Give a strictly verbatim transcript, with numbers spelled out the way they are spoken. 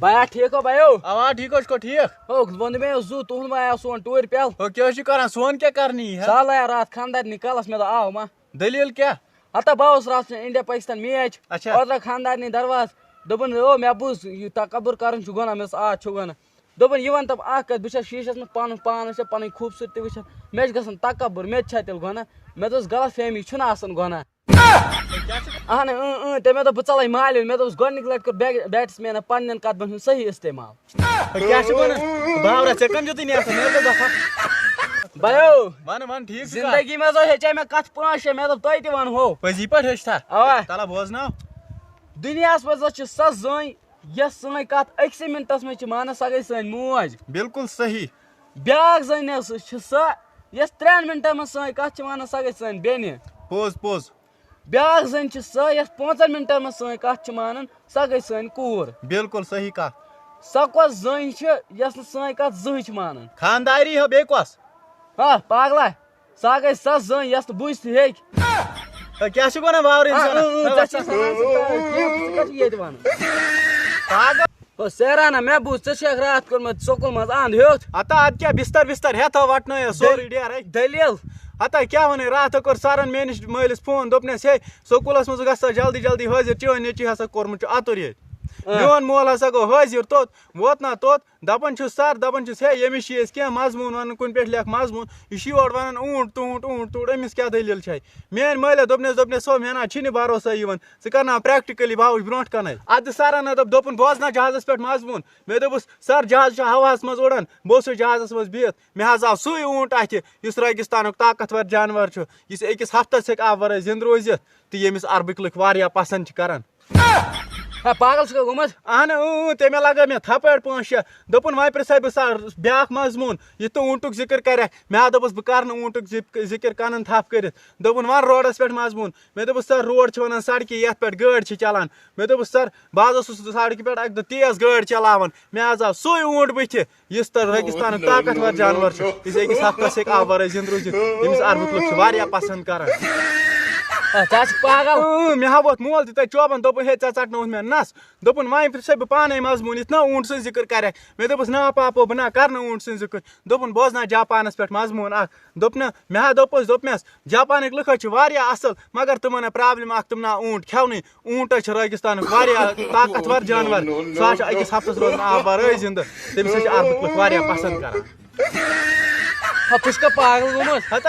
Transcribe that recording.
آ، ٹھیٖک ہو بھایو۔ اوا، ٹھیٖک ہو، چھُکھو ٹھیٖک؟ ہو، ووٚن مےٚ اوس زُو، تُہُنٛد ما آو سون ٹوٗرۍ پیٛالہٕ؟ ہو، کیٛاہ چھُ کران؟ سون کیٛاہ کرنی ہے؟ سہلٕے آو راتھ خانٛدارنہِ کَلَس، مےٚ دوٚپ، آو ما؟ دٔلیٖل کیٛاہ؟ ہتا بہٕ اوسُس راتھ وٕچھان India Pakistan match۔ اچھا۔ اوترٕ خانٛدارنہِ دروازٕ۔ دوٚپُن، "او، مےٚ بوٗز، یہِ تکبر کرُن چھُ گۄناہ۔" مےٚ دوٚپُس، "آ، چھُ گۄناہ۔" دوٚپُن، "یہِ وَن تہٕ اَکھ کَتھ، بہٕ چھَس شیٖشَس منٛز پانہٕ، پانَس چھےٚ پَنٕنۍ خوٗبصوٗرتی وٕچھان، مےٚ چھِ گژھان تکبر، مےٚ تہِ چھا تیٚلہِ گۄناہ؟" مےٚ دوٚپُس، "غلط فہمی چھُنہٕ آسان گۄناہ۔" اہن اۭں اۭں، تٔمۍ مےٚ دوٚپ، "بہٕ ژَلَے مالہِ ہُنٛد۔" مےٚ دوٚپُس، "گۄڈٕنِکۍ لَٹہِ کوٚر بیگ-، batsmanَن پنٛنٮ۪ن قدمَن ہُنٛد صحیح استعمال۔" ہے، کیٛاہ چھُکھ وَنان؟ باورہ، ژےٚ کَم دیُتُے نیسَن؟ مےٚ دوٚپ دَفا۔ بھایو، وَن، وَن، ٹھیٖک چھُکھا؟ زندگی منٛز حظ ہیٚچھے مےٚ کَتھ پانٛژھ شےٚ، مےٚ دوٚپ تۄہہِ تہِ وَنہو۔ پٔزی پٲٹھۍ ہیٚچھ تھا۔ اَوا۔ تَلہ بوزناو۔ دُنیاہَس منٛز حظ چھِ سۄ زٔنۍ، یۄس سٲنۍ کَتھ أکسٕے مِنٹَس منٛز چھِ مانان، سۄ گٔے سٲنۍ موج۔ بِلکُل صحیح۔ بیٛاکھ زٔنۍ حظ چھِ سۄ، یۄس ترٛٮ۪ن مِنٹَن منٛز سٲنۍ کَتھ چھِ مانان، سۄ گٔے سٲنۍ بیٚنہِ۔ پوٚز، پوٚز۔ بیٛاکھ زٔنۍ چھِ سۄ، یۄس پانٛژَن مِنٹَن منٛز سٲنۍ کَتھ چھِ مانان، سۄ گٔے سٲنۍ کوٗر۔ بِلکُل صحیح کَتھ۔ سۄ کۄس زٔنۍ چھِ، یۄس نہٕ سٲنۍ کَتھ زٕہٕنۍ چھِ مانان؟ خانٛداری ہا، بیٚیہِ کۄس؟ ہا، پاگلا، سۄ گٔے سۄ زٔنۍ، یۄس نہٕ بُزۍ تہِ ہیٚکہِ۔ ہے، کیٛاہ چھُکھ وَنان، باورٕ آ، اِنسان؟ اۭں، اۭں، ژےٚ چھِ آسان، ژٕ کَتھ چھِ ییٚتہِ وَنان؟ پاگل۔ ہو سیرانہ، مےٚ بوٗز ژےٚ چھُکھ راتھ کوٚرمُت سکوٗل منٛز اَنٛد ہیوٚتھ۔ ہتا اَدٕ کیٛاہ، بِستَر وِستَر ہٮ۪تھ ہا وَٹنٲیِتھ سورُے ڈیرَے۔ دٔلیٖل؟ ہتا کیٛاہ وَنَے، راتھ ہا کوٚر سَرَن میٛٲنِس مٲلِس فون، دوٚپنَس، "ہے، سکوٗلَس منٛز گژھ سا جلدی جلدی حٲضِر، چٲنۍ نیٚچی ہسا کوٚرمُت چھُ اَتُر ییٚتہِ۔" آ۔ میون مول ہسا گوٚو حٲضِر توٚت، ووت نا توٚت، دَپان چھُس، "سَر"، دَپان چھُس، "ہے، ییٚمِس چھِ أسۍ کینٛہہ مضموٗن وَنُن، کُنہِ پٮ۪ٹھ لیکھ مضموٗن، یہِ چھُ یورٕ وَنان اوٗنٹ توٗنٹ، اوٗنٹ توٗنٹ، أمِس کیٛاہ دٔلیٖل چھے؟" میٛٲنۍ مٲلۍ دوٚپنَس، دوٚپنَس، "ہو، مےٚ نا چھِنہٕ بھروسَے یِوان، ژٕ کَرناو practically، بہٕ ہاوُس برونٛٹھ کَنَے۔" اَدٕ سَرَن ہا دوٚپ، دوٚپُن، "بوزنہ جہازَس پٮ۪ٹھ مضموٗن۔" مےٚ دوٚپُس، "سَر، جہاز چھُ ہواہَس منٛز اُڑان۔" بہٕ اوسُس جہازَس منٛز بِہِتھ، مےٚ حظ آو سُے اوٗنٹ اَتھِ، یُس رٲگِستانُک طاقتور جانور چھُ، یُس أکِس ہفتَس ہیٚکہِ آب وَرٲے زِنٛدٕ روٗزِتھ، تہٕ ییٚمِس عربٕکۍ لُکھ واریاہ پَسنٛد چھِ کَران۔ ہے، پاگل چھُکھا گوٚمُت؟ اَہَن، اۭں، اۭں، تٔمۍ لَگٲو مےٚ تھپٲڑۍ پانٛژھ شےٚ۔ دوٚپُن، "وۄنۍ پرٛژھے بہٕ سَر بیٛاکھ مضموٗن، یُتھ نہٕ اوٗنٹُک ذِکِر کَرٮ۪کھ۔" مےٚ ہا دوٚپُس، "بہٕ کَرٕ نہٕ اوٗنٹُک ذِک-، ذِکِر کَنَن تھپھ کٔرِتھ۔" دوٚپُن، "وَن روڈَس پٮ۪ٹھ مضموٗن۔" مےٚ دوٚپُس، "سَر، روڈ چھِ وَنان سڑکہِ، یَتھ پٮ۪ٹھ گٲڑۍ چھِ چَلان۔" مےٚ دوٚپُس، "سَر، بہٕ حظ اوسُس سڑکہِ پٮ۪ٹھ اَکہِ دۄہ تیز گٲڑۍ چلاوان، مےٚ حظ آو سُے اوٗنٹ بٕتھِ، یُس تَتھ رٲگِستانُک طاقتور جانور چھُ، یُس أکِس ہفتَس ہیٚکہِ آب وَرٲے زِنٛدٕ روٗزِتھ، ییٚمِس عربٕکۍ لُکھ چھِ واریاہ پَسنٛد کَران۔" اے، ژٕ ہا چھُکھ پاگل۔ اۭں، مےٚ ہا ووت مول تہِ تَتہِ چوبَن، دوٚپُن، "ہے، ژےٚ ژَٹنووُتھ مےٚ نَس۔" دوٚپُن، "وۄنۍ پرٛژھے بہٕ پانَے مضموٗن، یُتھ نہ اوٗنٹ سٕنٛز ذِکِر کَرٮ۪کھ۔" مےٚ دوٚپُس، "نا پاپو، بہٕ نا کَرٕ نہٕ اوٗنٹ سٕنٛز ذِکِر۔" دوٚپُن، "بوزنہ جاپانَس پٮ۪ٹھ مضموٗن اَکھ۔" دوٚپنہٕ، مےٚ ہا دوٚپُس، دوٚپمَس، "جاپانٕکۍ لُکھ حظ چھِ واریاہ اَصٕل، مگر تِمَن ہے problem اَکھ، تِم نا اوٗنٹ کھٮ۪ونٕے۔ اوٗنٹ حظ چھِ رٲگِستانُک واریاہ طاقتور جانور۔ سُہ حظ چھُ أکِس ہفتَس روزان آب وَرٲے زِنٛدٕ۔ تٔمِس حظ چھِ عربٕکۍ لُکھ واریاہ پَسنٛد کَران۔" ہا، ژٕ چھُکھا پاگل گوٚمُت؟ ہتا